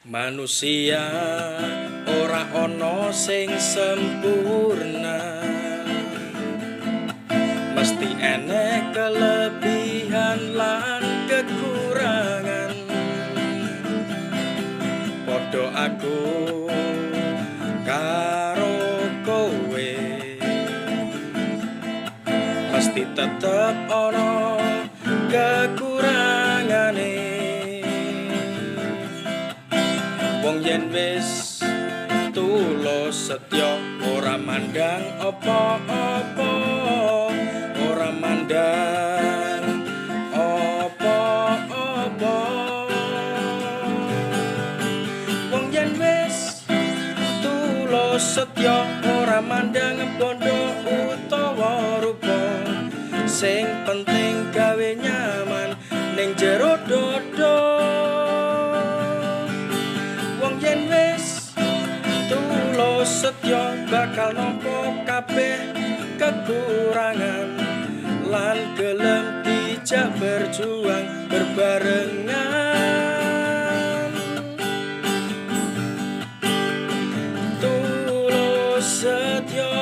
Manusia ora ana sing sempurna, mesti enek kelebihan lan kekurangan. Padha aku karo kowe, mesti tetep ana kekurangane. Wong yen wis tulus setya ora mandang apa-apa, ora mandang apa-apa. Wong yen wis tulus setya ora mandang bondo utawa rupa, sing penting gawe nyaman ning jero dodo. Wong yen wis tulus setya bakal nampa kabeh kekurangan lan gelem dijak berjuang berbarengan. Tulus setya.